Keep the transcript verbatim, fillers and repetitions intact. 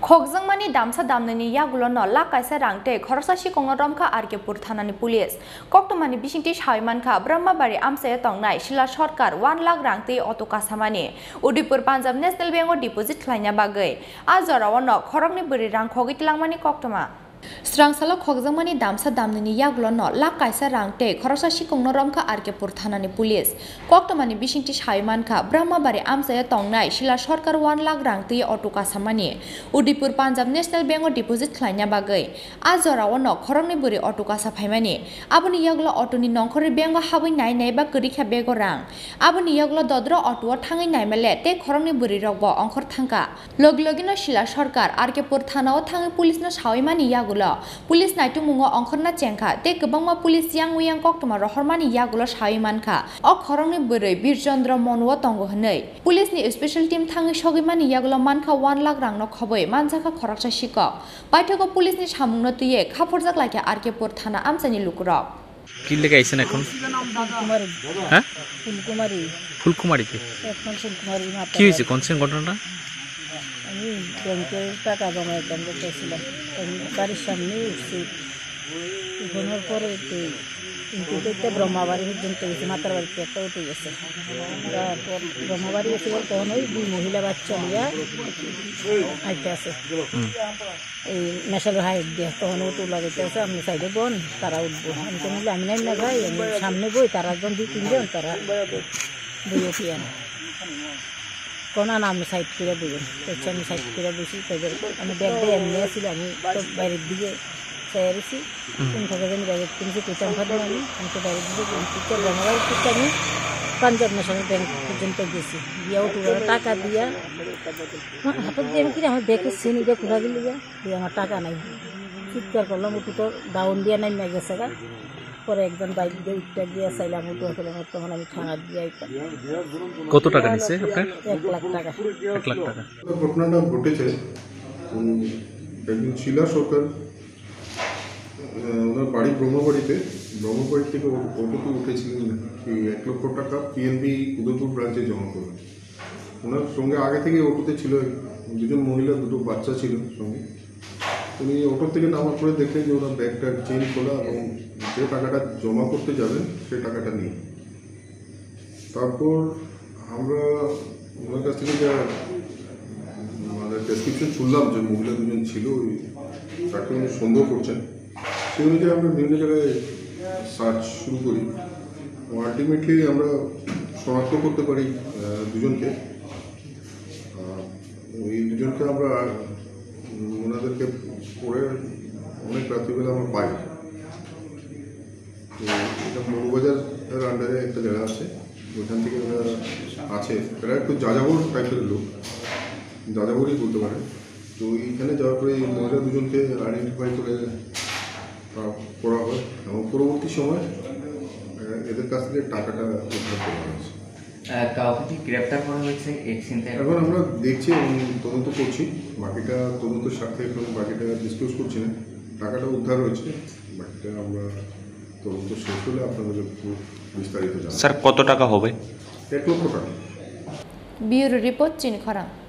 Khokjakmani damsa damnwini yagulo no lakh kaisa rang tei khoroksa sikongno romkha R K pur thanani police. Koktwmani bisingtwi sawi mankha, Brahmabari amchaio tongnai Sila Sarkar one lakh rang twi auto kasamani Udaipur Punjab National Bank o deposit khlaina bagwi. A jorao no khoroknwi bwrwi rang khogwi twlangmani koktwma. Srang salo khokjakmani damsa damnwini yagulo no lakh kaisa rang tei khoroksa sikongno romkha R K pur thanani police. Koktwmani bisingtwi sawi mankha, Brahmabari amchaio tongnai Sila Sarkar one lakh rang twi auto kasamani Udaipur Punjab National Bank o deposit khlaina bagwi. A jorao no khoroknwi bwrwi auto kasa phaimani. Aboni yagulo auto ni nongkhorwi bank o habwi nai nai ba kwrwi kha bego rang. Aboni yagulo dodro auto o thangwi naimale tei khoroknwi bwrwi rok bo ongkhor thangkha. Logi logi no Sila Sarkar R K pur thana o thangwi police no sawi mani yagulo police naitukmungo ongkhorna chengkha tei kwbangma police yang uyang koktwma rohormani yagulo sawi mankha o khoroknwi bwrwi Birchandra Monu o tongo hwnwi. Police ni special team thangwi sogwi mani yagulo mankha one lakh rang no khobwi manjakha khoroksa sikok. Paithago police ni samungno twiwi khaphurjak laikha R K pur thana amchaini lukurok. কি লেখা আইছেন এখন? ফুলকুমারী। হ্যাঁ? ফুলকুমারী। ফুলকুমারীতে? এখন ফুলকুমারী মাত্র। কি হয়েছে? কোন সেন ঘটনাটা? আমি ব্যাংকে টাকা জমা দিতাম গেছিলাম। আমি গাড়ির সামনে উঠছি। উঠানোর পরে তো কিন্তু দেখতে ব্রহ্মাবাড়ি পর্যন্ত গেছে, মাতার বাড়িতে একটা উঠে গেছে। তারপর ব্রহ্মাবাড়ি গেছে বলতে তখন ওই দুই মহিলা বাচ্চা নিয়ে আইতে আছে। হুম। এই মেশালো হাইট দিয়ে তখন অটো লাগাইতে আছে, "আপনি সাইডে বন, তারা উঠবো।" আমি তো বললাম, "আমি নাই না ভাই, আমি সামনে বই, তারা একজন দুই তিনজন, তারা বইয়ে ফিরে আনে।" কোন না, "আমি সাইড করে বই।" তো হচ্ছে আমি সাইড করে বসি, তাদের আমি ব্যাগ দিয়ে এমনি আসি, আমি তো বাইরের দিকে চেয়ার এসি, হুম। কোন থাকে জানি ব্যাগের তিনশো কোটি টাকা ফাঁদ মারি, আমি তো বাইরের দিকে বই। তো ব্যাংক, আমি পাঞ্জাব ন্যাশনাল ব্যাংক পর্যন্ত গেছি, গিয়ে অটো টাকা দিয়া, হ্যাঁ, হাতে দিয়ে আমি কিনে আমার ব্যাগের সিন দিয়ে ঘুরা দিল গিয়া। দিয়ে আমার টাকা নাই। চিৎকার করলাম, "উঠি তো ডাউন দিয়ে নাই গেছে গা।" পরে একজন বাইক দিয়ে উঠতে গিয়ে চাইলাম, উঠে ফেলে তখন আমি থানা দিয়ে আইতাম। কত টাকা নিছে আপনার? এক লাখ টাকা। এক লাখ টাকা। ঘটনাটা ঘটেছে, উম, একজন শিলা সরকার, আহ, ওনার বাড়ি ব্রহ্মবাড়িতে, ব্রহ্মবাড়ি থেকে অ-, অটোতে উঠেছিলেন, কি এক লক্ষ টাকা পিএনবি উদয়পুর ব্রাঞ্চে জমা করবেন। ওনার সঙ্গে আগে থেকে অটোতে ছিল দুজন মহিলা, দুটো বাচ্চা ছিল সঙ্গে। উনি অটো থেকে নামার পরে দেখলেন যে ওনার ব্যাগটা চেইন খোলা এবং যে টাকাটা জমা করতে যাবেন সে টাকাটা নেই। তারপর আমরা ওনার কাছ থেকে যা, মানে, ডেসক্রিপশন শুনলাম যে মহিলা দুজন ছিল, ওই তাকে উনি সন্দেহ করছেন, সেই অনুযায়ী আমরা বিভিন্ন জায়গায় সার্চ শুরু করি। আলটিমেটলি আমরা শনাক্ত করতে পারি, আহ, দুজনকে। আহ, ওই দুজনকে আমরা, উম, ওনাদেরকে পরে অনেক রাত্রিবেলা আমরা পাই। তো এটা মৌলবাজারের আন্ডারে একটা জায়গা আছে, ওইখান থেকে ওরা আছে। এরা একটু যাযাবর টাইপের লোক, যাযাবরই বলতে পারেন। তো এইখানে যাওয়ার পরে এই মহিলা দুজনকে আইডেন্টিফাই করে, আহ, করা হয় এবং পরবর্তী সময়, আহ, এদের কাছ থেকে টাকাটা উদ্ধার করা হয়েছে। আহ, কাউকে কি গ্রেপ্তার করা হয়েছে এই ছিনতাই? এখন আমরা দেখছি এবং তদন্ত করছি, বাকিটা তদন্তের স্বার্থে এখন বাকিটা ডিসক্লোজ করছি না। টাকাটা উদ্ধার হয়েছে, বাকিটা আমরা তদন্ত শেষ হলে আপনাদের একটু বিস্তারিত জানাবো। স্যার, কত টাকা হবে? এক লক্ষ টাকা। Bureau report, Chini Khorang.